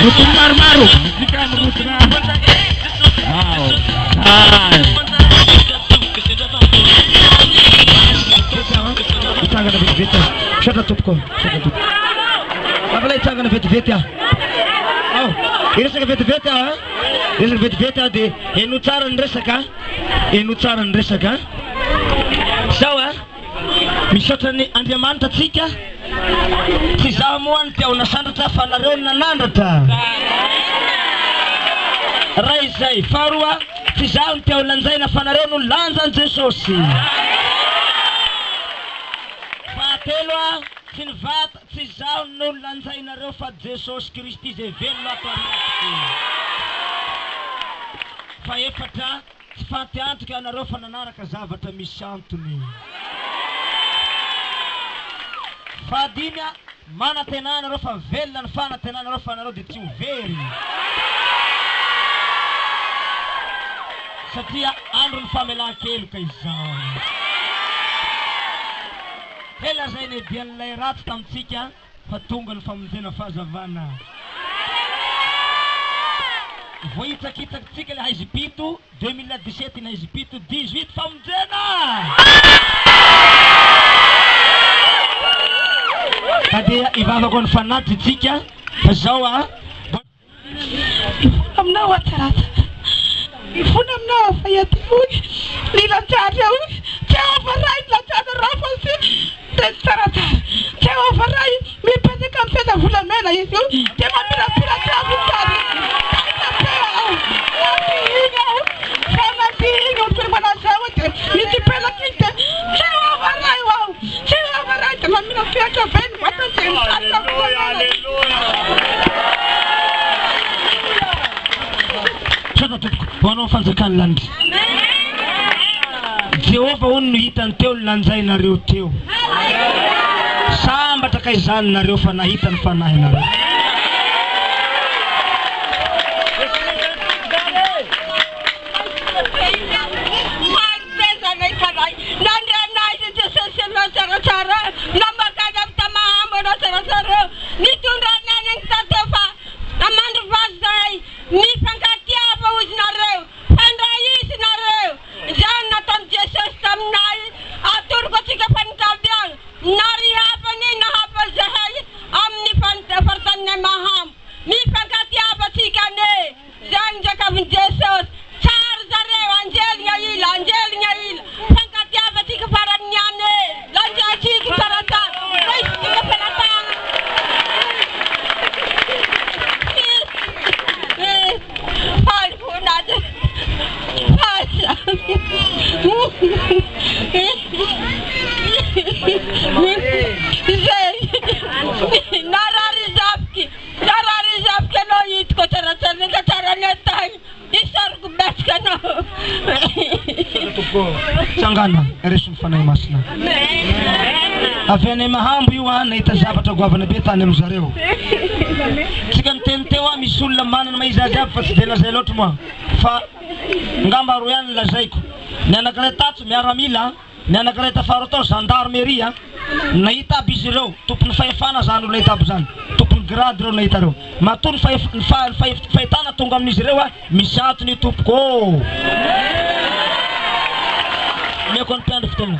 Rotomy maromaro. Mozika mirodona. Ao. Zay. Hitsangana vetivety aho. Misaotra tompoko. Misaotra tompoko. Afaka hitsangana vetivety aho. Ao. Hiresaka vetivety aho. a. Hiresaka vetivety aho dia henoy tsara ny resaka. Henoy tsara ny resaka. Zao a. Misaotra ny Andriamanitra tsika. Tsy izaho moa no te ho nasandratra fa nareo no nanandratra. Ray izay. Faharoa, tsy izaho no te ho lanjaina fa nareo no lanjan'i Jesosy. Fahatelo, tsy ny vata, tsy izaho no lanjainareo fa Jesosy Kristy izay velona ato anatiko. Fahefatra, Tsy faty antoka ianareo fa nanaraka zavatra misy antony. Fahadimy, manantenà ianareo fa velona ny fanantenanareo fa ianareo dia tsy ho very. Satria andron'ny famelan-keloka izao. He lazain'i dian'ilay ratsy tamintsika fa tonga ny famonjena fahazavana. Voahitsakitsakitsika ilay haizim-pito, 2017 ny haizim-pito, 18 famonjena! Ka dia hivavaka ho an'ny fanatitra isika fa izao a. Mifona aminao aho Tsaratsara Mifona aminao aho fa ety hoy ny lanjara hoy Jehovah Ray ny lanjara Rafa sy Teny Tsaratsara Jehovah Ray mipetraka amin'ny seza volamena izy io dia mamirapiratra avy sary Taitra be aho Nampihina aho fa nampihina io toerana dia nitsipelaka iny dia Jehovah Ray ho aho Jehovah Ray dia mamirapiratra be ny vatany dia mitarika volamena. Misaotra tompoko ho anao fanjakan'ny lanitra. Jehovah hono no hitany teo ny lanjainareo teo. Sambatra kay izany nareo fa nahita ny fanahinareo. Maro be zanay fanahy nandre anay i Jesosy anao tsaratsara namakany avy tamahambo anao tsaratsara nitondra anay any tateo fa namandrovazo zahay mifankatiava ozy nareo fandraisy nareo zany nataony Jesosy taminay atoroko atsika fanikaviana nary hafany na hafa zahay amin'ny faritaninay mahambo mifankatiava atsika ane Zany ndrakavin'i Jesosy. Tsara zareo, anjely gna ila, anjely gna ila. Fankatiavantsika farany niany e. Lanjatsika tsaratsara. Raisintsika felatagna. Faly vonady. Faly za. Zay. Narary zafiky. Tsara ry zafiko anao hitako tsara tsara ka tsara ny atany isaorako betsaka anao. Tompoko tsangana reso ny fanahy masina. Avy any Mahambo io an, nahita zavatra goavana be tany amin zareo. Tsika niteny teo an, misy olona manana maha izy azy aby fa tsy de lazay loatra moa fa ngamba roa ihany ny lazaiko. Ny anakiray tatsy miaramila. Ny anankiray tafara tao gendarmerie a! Nahita aby izy ireo, tompon'ny fahefana zany olona hita aby zany, tompon'ny grade ireo nahita ireo. Matoa ny fahef ny faha ny fahef fahitana tonga amin'izy ireo a, misy antony io tompoko ô! Omeko an'ny mpiandry fotoana.